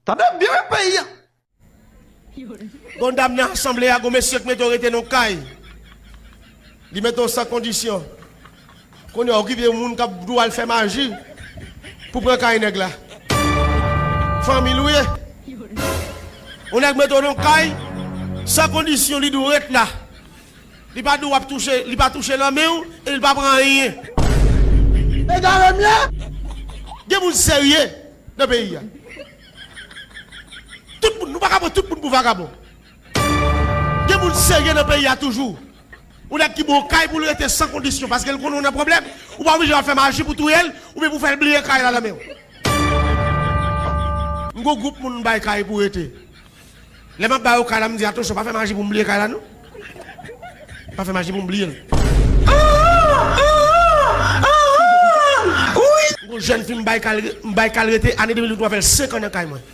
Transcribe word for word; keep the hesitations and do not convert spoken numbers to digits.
Tande byen, peyi a. Gon dam nan asanble a, gon mesye k mete w rete nan kay. Li mete w san kondisyon. Kounye a, w okipe yon moun k ap di w al fè maji pou pran kay nèg la. Fanmi l ou ye. Yon nèg mete w nan kay, san kondisyon, li di w ret la. Li pa di w ap touche, li pa touche nan men w, e li pa pran anyen. Egare m ye! Gen moun serye nan peyi a. Tout moun, nou pa ka pran tout moun pou vagabon. Gen moun serye nan peyi a toujou. Ou nèg ki bon kay pou l rete san kondisyon, paske l konnen w nan pwoblèm, ou pa oblije al fè maji pou touye l, oubyen pou fè l bliye kay la nan men w. M gon gwoup moun m bay kay pou rete. Lè m ap ba yo kay la, m di, "Atansyon, pa fè maji pou m bliye kay la, non. Pa fè maji pou m bliye l." M gon jèn fi m bay kay, m bay kay rete, ane de mil uit, mwen fè l senk an nan kay mwen.